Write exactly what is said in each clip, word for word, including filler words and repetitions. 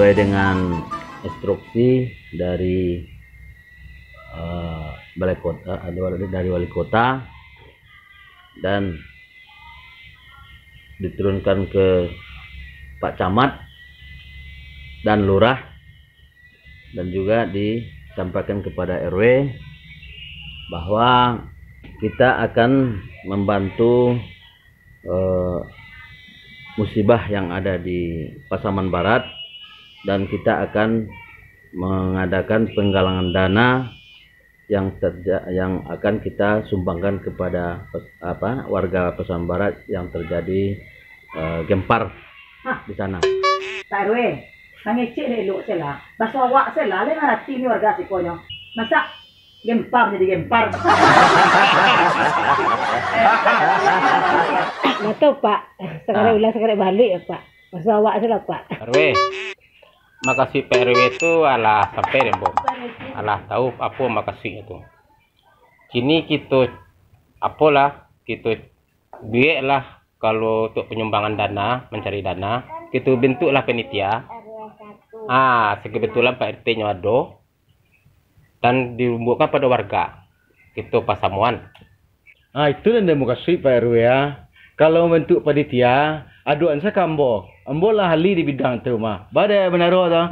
Sesuai dengan instruksi dari, eh, balai kota, eh, dari wali kota, dan diturunkan ke Pak Camat dan Lurah, dan juga disampaikan kepada R W bahwa kita akan membantu, eh, musibah yang ada di Pasaman Barat, dan kita akan mengadakan penggalangan dana yang terja-, yang akan kita sumbangkan kepada pes-, apa, warga Pasaman Barat yang terjadi, eh, gempar di sana. Pak R W, mangecek dek elok se lah. Baso awak se lah, lai mangarati ni warga siko nyo. Masak gempar jadi gempar. Ndak tahu, Pak. Sakarek ulang, sakarek balik ya, Pak. Baso awak se lah, Pak. R W, makasuik Pak R W tu alah sampai dek ambo. Alah tahu apo makasuiknyo tu. Kini kito, apolah, kito bueklah, kalau untuk panyumbangan dana, mancari dana, kito bentuklah panitia. Ah, sakebetulan Pak R T nyo ado, dan dirumbuakkan pado warga. Kito pasamuan. Ah, itu nan den mukasuik, Pak R W, ah. Kalau mambantuak panitia, aduakan sa ka ambo. Ambo lah ahli di bidang tu mah. Ba dek Banaro tu.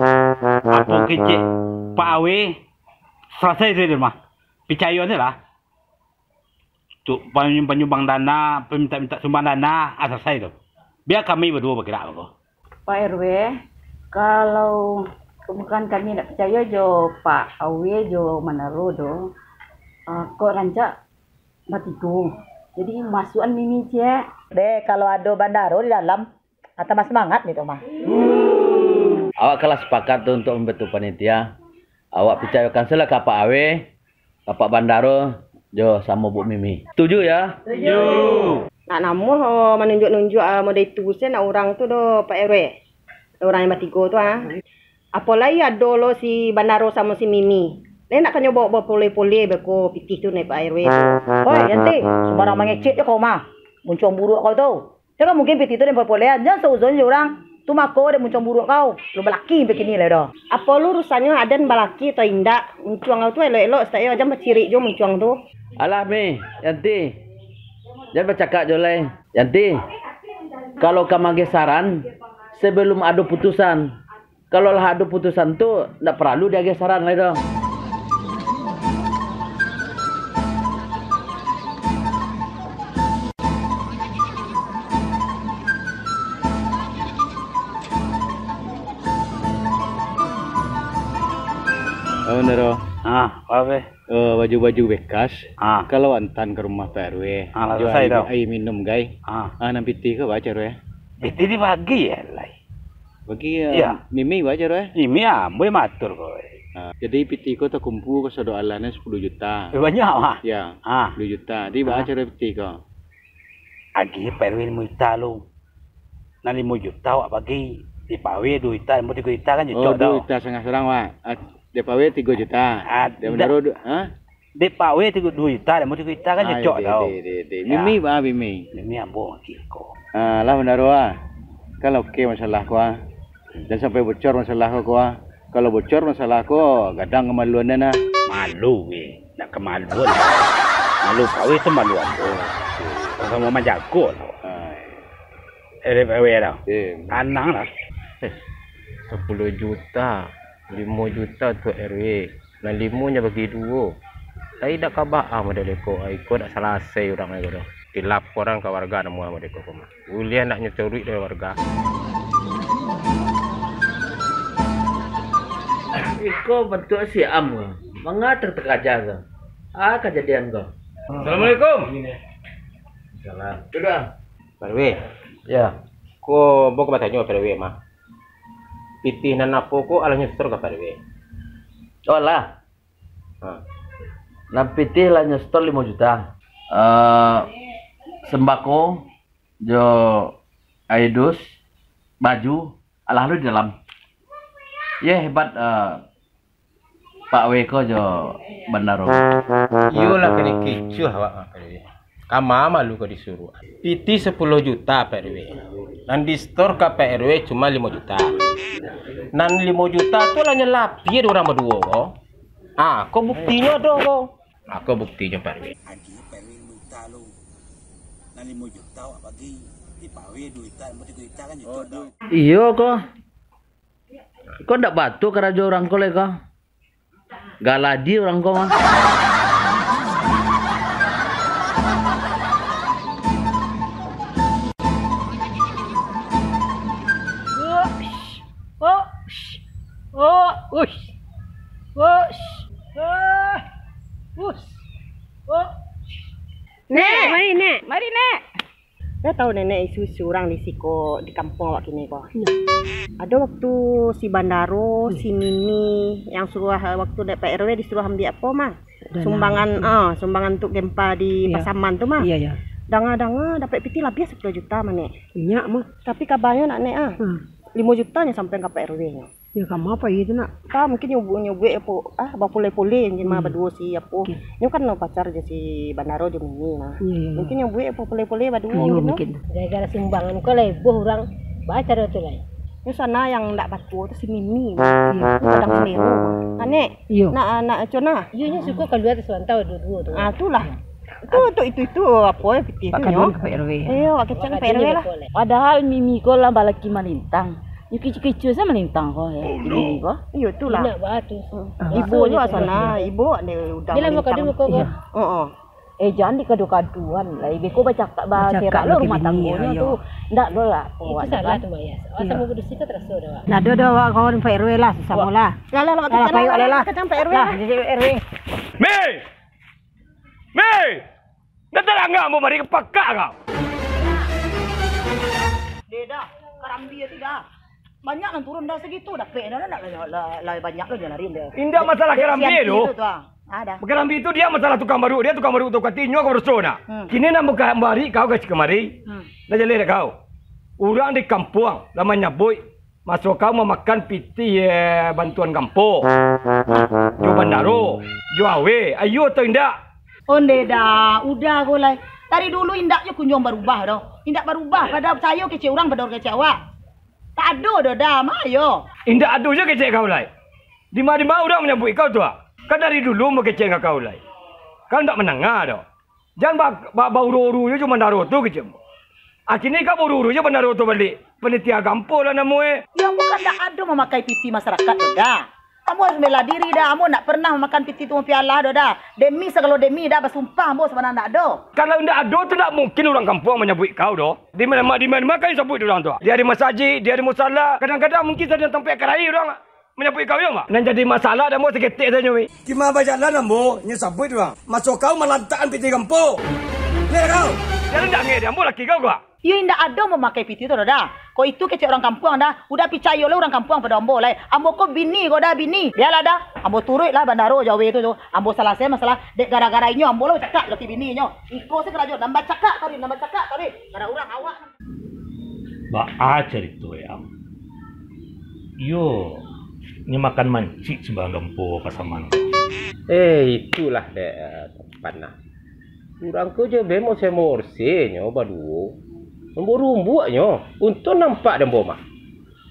Apo kecek Pak Awe, salasai tu mah. Picayo se lah. Tu panyumbang dana, paminta-minta sumbang dana, ah, salasai tu. Bia kami baduo bagerak ko. Pak R W, kalau bukan kami ndak picayo jo Pak Awe jo Manaro do, ah, kok rancak batigo. Jadi, masuakan Mimi ciek. Deh, kalau ado Bandaro di dalam, ah, tambah semangat ni tu mah. Awak kan lah sepakat tu untuk mambantu panitia. Awak picayokan se lah ka Pak Awe, Bapak Bandaro, jo samo Bu Mimi. Setuju, ya? Setuju. Nak namuah, oh, manunjuak-nunjuak, ah, model itu se nak urang tu doh, Pak R W. Urang yang batigo tu, ah. Apo lai ado lo si Bandaro samo si Mimi. Lai nak kanyo baok bapoleh-poleh beko pitih tu, nai Pak R W tu. Oi, Yanti, sumbarang mangecek je kau mah. Muncuang buruak kau tu. Jan mungkin pitih tu den polehan, jan sauzon jo urang. Tu mako den muncuang buruak kau. Lu balaki bakini lai doh. Apo lu urusannyo aden balaki atau indak? Muncuang kau tu elok-elok sajo, jan bacirik jo muncuang tu. Alah, Mi, Yanti. Jan bacakak jo lai. Yanti, kalau ka maagiah saran, sabalum ado putusan. Kalau lah ado putusan tu, ndak paralu diagiah saran lai doh. Oh, Nero. Ah, apo, Be? Eh, baju-baju bekas, ah, kalau antaan ka rumah Pak R W, ah, lah jo salasai aia, tu, aia minum, gai. Ah. Ah, nan pitih ko baa caro, eh? Pitih dibagi, eh, lai. Bagi, eh, iya. Mimi baa caro, eh? Mimi, ah, ambo yang maatur ko, eh. Ah, jadi pitih ko takumpua ko sado alah nan sapuluah juta. Eh, banyak, mah. Ya, ah, sapuluah juta. Jadi baa caro pitih ko? Agiah Pak R W limo juta lu. Nan limo juta awak bagi, di Pak Awe duo juta, ambo tigo juta kan cocok tau. Oh, duo juta satangah surang, Wak. Ah, di Pak Awe tigo juta. Ah, di Bandaro du-, ha? Di Pak Awe tigo, duo juta, ambo tigo juta kan cocok tau. Ah, iyo, di, di, di, di. Ya. Mimi, ah, Mimi. Mimi ambo mangko. Ah, lah Bandaro, ah. Kan lah oke masalah ko, ah. Jan sampai bocor masalah ko, ko, ah. Kalau bocor masalah ko, gadang kamaluan den, ah. Malu, weh. Nak kamaluan. Malu Pak Awe tu malu ambo. Samo manjago lah. Ah. Eh, Pak R W lah. Eh. Tanang lah. Eh, sapuluah juta, limo juta tu R W. Nan limo nyo bagi duo. Tapi dak ka baa model iko. Iko dak salasai urang iko tu. Dilaporan ka warga namuah model iko mah. Buliah nak nyo caruik dari warga. Iko bantuak si Am ko. Manga teka-teka aja ko. Ah, kajadian ko. Assalamualaikum. Salam. Sudah. Pak R W. Ya. Ko, ambo ka batanyo Pak R W mah. Pitih nan apo ko alah nyo setor ka Pak R W? Oh, alah. Ha. Nan pitih lah nyo setor limo juta. Eh, sembako, jo aia dus, baju, alah lu di dalam. Ye, hebat, eh, Pak Awe ko jo Bandaro. Iyolah, kini kicuah awak, Pak R W. Kama malu ko disuruah. Pitih sapuluah juta, Pak R W. Nan di-store ka Pak R W cuma limo juta. Nan limo juta tu lah nyo lapia dek urang baduo ko. Ah, ko buktinyo ado ko. Ah, ko buktinyo, Pak R W. Agi Pak R W limo juta lo. Nan limo juta awak bagi. Di Pak R W duo juta, limo tigo juta kan cocok. Iyo ko. Ko ndak batua karajo urang ko lai ko. Galadi urang ko mah. Nek, mari, Nek. Mari, Nek. Dah tahu nenek isu-isu urang di siko, di kampuang awak kini ko? Iyo. Ado waktu si Bandaro, si Mimi, yang suruah, eh, waktu dek Pak R W disuruah ambiak apo mah? Dana. Sumbangan, ah, sumbangan untuk gempa di Pasaman tu mah. Iyo, iyo. Danga-danga dapek pitih labiah sapuluah juta mah, Nek. Banyak mah. Tapi kabanyo nak, Nek, ah. Hmm. Limo juta nyo sampai ka Pak R W nyo. Yo, kama pai tu, Nak? Ka mungkin nyo bu-, nyo buek apo, ah, bapule-pule mungkin mah baduo si apo. Oke. Nyo kan no pacar jo si Bandaro jo Mimi mah. Iyo, iyo, iyo. Mungkin nyo buek apo pule-pule baduo mungkin tu. Mungkin. Gara-gara sumbangan ko lah heboh urang. Baco dah tu lai. Nyo sana yang ndak batua tu si Mimi. Iyo. Kadang selero. Anek. Iyo. Nak, nak Cona. Iyo, nyo suko kalua tu sarantau duo-duo tu. Ah, tu lah. Itu, tu, itu, itu, apo, eh, pitih tu nyo. Pak Kadun ka Pak R W. Iyo, Pak Kadun ka Pak R W lah. Padahal Mimi ko lah balaki malintang. Nyo kicu-kicu sajo malintang ko, eh, Mimi ko. Iyo, tu lah. Indak bah tu. Hmm. Ah. Ibo juo sana, ibo ado udang malintang. Iyo. Oh, oh. Eh, jan dikado-kadoan lah. Beko bacakak, baserak lo rumah tanggonyo tu. Ndak lo lah. Itu salah tu, Mayas. Awak samo padusi ko taraso dah, Wak. Lah, ado, ado, awak kawan Pak R W lah, sasamo lah. Lah, lah, lah, Pak R W lah. Lah, jadi R W. Mi! Mi! Ndak talangga ambo mari ka pakak kau. Deh dah, karambia tu dah. Banyak nan turun dah sagitu, dapek dah, lah, lah, lah, lah banyak lo nyo lari dah. Indak masalah karambia tu. Ah, dah. Karambia tu dia masalah tukang baruak, dia tukang baruak tu katinyo kau baruso nah. Hmm. Kini nan buka mari kau ka kamari. Hmm. Lah jaleh dah kau. Urang di kampuang lah manyabuik maso kau mamakan pitih, eh, bantuan gampo, jo bandaro, jo awe, iyo atau indak? Onde dah, udah ko lai. Dari dulu indak jo kunjuang barubah doh. Indak barubah, pado picayo kecek urang, pado kecek awak. Tak ado doh dah, ma yo. Indak ado jo kecek kau lai. Dima-dima urang manyabuik kau tu, ah. Kan dari dulu ambo kecek ka kau lai. Kau indak mandanga doh. Jan ba-, ba-, bauru-uru jo bandaro tu kecek ambo. Akhirnyo kau bauru-uru jo bandaro tu baliak. Panitia gampo lah namo e. Yo, ambo kan ndak ado mamakai pitih masarakat tu dah. Ambo harus bela diri dah. Ambo ndak pernah mamakan pitih tu pialah tu dah. Demi sagalo demi dah, basumpah ambo sabana ndak ado. Kalau ndak ado tu ndak mungkin urang kampuang manyabuik kau doh. Di ma-, di ma-, di ma kau sabuik urang tu? Dia di masajik, dia di musala. Kadang-kadang mungkin sadang tampek karai urang. Manyabuik kau yo, Mak? Nan jadi masalah dah ambo saketek sajo, Mi. Kima bajalan ambo, nyo sabuik tu, Bang. Maso kau malantakan pitih gampo. Leh kau. Jadi ndak ngeh dek ambo laki kau, Kak? Iyo indak ado mamakai pitih tu, Doda. Kok itu kecek urang kampuang dah. Udah picayo lah urang kampuang pado ambo lai. Ambo ko bini ko dah, bini. Bialah dah. Ambo turuik lah bandaro jo awe tu, tu. Ambo salasai masalah dek gara-gara inyo ambo lah bacakak jo laki bini inyo. Iko se karajo, nambah cakak tadi, nambah cakak tadi. Kada urang awak. Baa carito, Yang? Iyo, nyo makan mancik sumbangan gampo Pasaman. Eh, itulah dek, eh, Pan nah. Urang ko jo bemo semorsenyo baduo. Rumbuak-rumbuaknyo, untuang nampak dek ambo mah.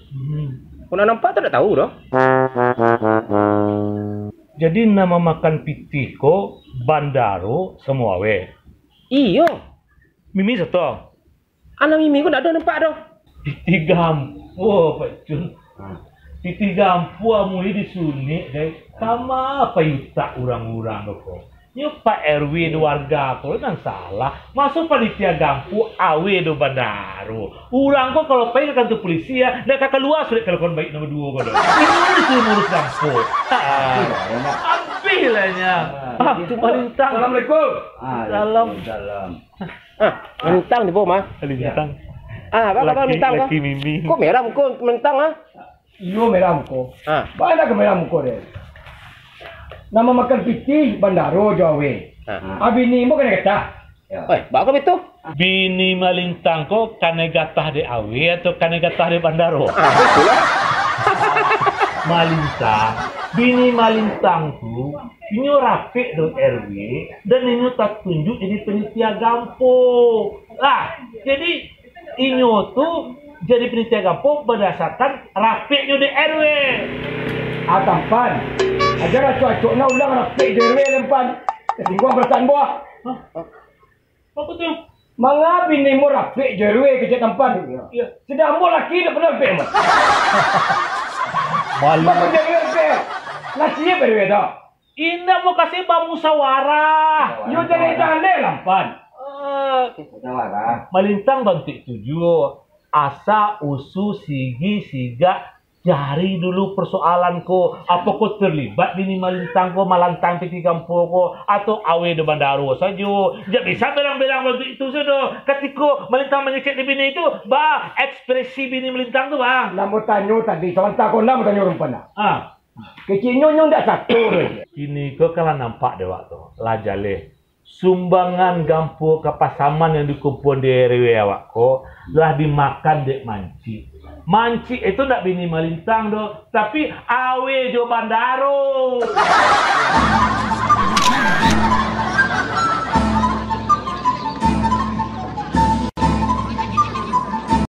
Hmm. Kok nak nampak tu dak tahu doh. Jadi, nan mamakan pitih ko bandaro samo awe? Iyo. Mimi sato? Anak Mimi ko ndak ado nampak doh. Pitih gampo, Pak Cun. Ha. Pitih gampo amui disunik, dai. Kama pai utak urang-urang ko. Nyo Pak R W do warga ko nan salah. Maso panitia gampo awe do bandaro. Urang ko kalau pai ka kantua pulisi, yo, ndak ka kalua surek kalakuan baik nan baduo ko do. Inyo disuruah ngurus gampo. Ha. Abih lah nyo. Ha. Ah, malintang. Assalamualaikum. Salam. Waalaikumsalam. Ah, malintang di bawah, mah. Malintang. Ah, apo kabar malintang, laki Mimi. Kok merah muko malintang, ah? Iyo, merah muko. Ah. Baa ka merah muko deh. Nan mamakan pitih bandaro jo awe. Ah. Ah, bini ambo kanai gatah. Yo. Oi, baa kok bitu? Bini malintang ko kanai gatah dek awe atau kanai gatah dek bandaro? Ah, itulah. Malintang, bini Malintang tu, inyo rapek jo R W, dan inyo tatunjuk jadi panitia gampo. Lah, jadi inyo tu jadi panitia gampo badasarkan rapeknyo dek R W. Ah, Tampan, aja acok-acok nah ulang rapek jo R W, Tampan. Tasingguang parasaan ambo. Hah? Apo tu? Manga bini ambo rapek jo R W kecek Tampan. Iyo. Sadang ambo laki indak pernah rapek, Tampan. Malu. Baa kok jo R W rapek? Lah siap R W tu. Indak, ambo kasi bamusawarah. Yo, jaleh-jaleh lah, Pan. Eh, Musyawarah. Malintang bantuak tu juo. Asa usu sigi sigak cari dulu persoalan ko. Apo ko terlibat bini Malintang ko malantang piti kampuang ko, atau awe do bandaro sajo? Jan bisa berang-berang bantuak itu sajo. Katiko Malintang mangecek di bini itu, baa ekspresi bini Malintang tu, baa? Nan ambo tanyo tadi, sabanta ko nan ambo tanyo Rumpan. Ah. Keceknyo nyo ndak sato doh. Kini ko kan lah nampak dek awak tu, lah jaleh. Sumbangan gampo ka Pasaman yang dikumpuan di R W awak ko, lah dimakan dek Mancik. Mancik itu ndak bini Malintang doh, tapi awe jo bandaro.